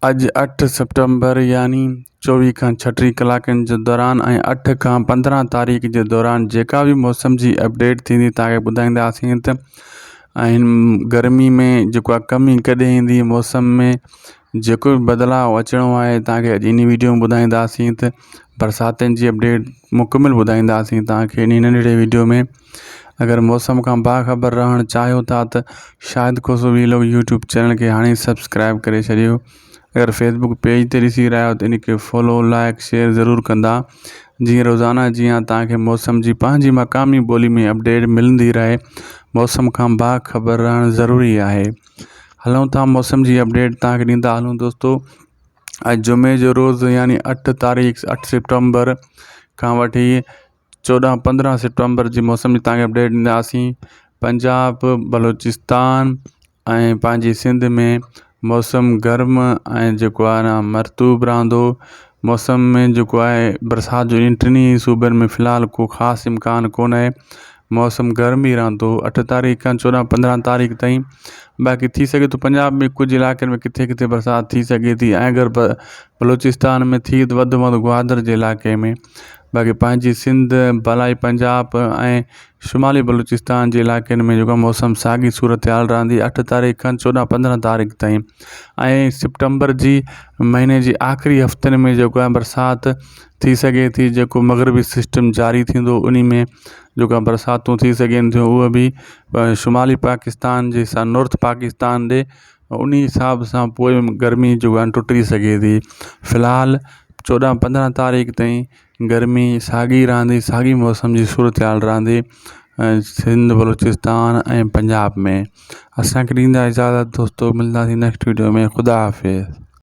اڄ اٺ سيپٽمبر يعني چوويهه کان ڇٽيهه ڪلاڪن جي دوران ۽ اٺ کان پندرهن تاريخ جي دوران جيڪا به موسم جي اپڊيٽ ٿيندي توهان کي ٻڌائينداسين ته ۽ گرمي ۾ جيڪو آهي ڪمي ڪڏهن ايندي موسم ۾ جيڪو به بدلاء اچڻو آهي توهان کي اڄ ان ويڊيو ۾ ٻڌائينداسين ته برساتن جي اپڊيٽ مڪمل ٻڌائينداسين توهان کي ان ننڍڙي ويڊيو ۾ اگر موسم کان باخبر رهڻ چاهيو ٿا ته Shahid Khoso vlog YouTube channel کي هاڻي سبسڪرائب ڪري ڇڏيو اگر فيسبوڪ پيج تي ڏسي رهيا آهيو ته ان کي فالو لائڪ شيئر ضرور ڪندا جيئن روزانه جيئن توهان کي موسم جي پنهنجي مقامي ٻولي ۾ اپڊيٽ ملندي رهي موسم کان باخبر رهڻ ضروري آهي هلون ٿا موسم جي اپڊيٽ توهان کي ڏيندا هلون دوستو اڄ جمعي جو روز يعني اٺ تاريخ اٺ سيپٽمبر کان وٺي چوڏهن پندرهن سيپٽمبر جي موسم جي توهان کي اپڊيٽ ڏينداسين پنجاب بلوچستان ۽ پنهنجي سنڌ ۾ موسم گرم ۽ جيڪو آهي نه مرطوب رهندو موسم ۾ جيڪو آهي برسات جو ان ٽنهي صوبن ۾ في الحال ڪو خاص امڪان ڪونهي موسم گرم ئي رهندو اٺ تاريخ کان چوڏهن پندرهن تاريخ تائين باقي ٿي سگهي ٿو پنجاب ۾ ڪجهه علائقن ۾ ڪٿي ڪٿي برسات ٿي سگهي ٿي ۽ اگر بلوچستان ۾ ٿي ته وڌ ۾ وڌ گوادر جي علائقي ۾ باقي پنهنجي سنڌ، بالائي پنجاب ۽ شمالي بلوچستان جي علائقن ۾ جيڪو موسم ساڳي صورتحال رهندي اٺ تاريخ کان چوڏهن پندرهن تاريخ تائين ۽ سيپٽمبر جي مهيني جي آخري هفتن ۾ جيڪو آهي برسات ٿي سگهي ٿي جيڪو مغربي سسٽم جاري ٿيندو انهي ۾ جيڪا برساتون ٿي سگهن ٿيون اهي به شمالي پاڪستان جي سان نارٿ پاڪستان ڏي انهي حساب سان پوء گرمي جو آهي ٽٽي سگهي ٿي في الحال چوڏهن پندرهن تاريخ تائين گرمي ساڳي رهندي ساڳي موسم جي صورتحال رهندي ۽ سنڌ بلوچستان ۽ پنجاب ۾ اسانکي ڏيندا اجازت دوستو ملنداسين نيڪسٽ ويڊيو ۾ خدا حافظ.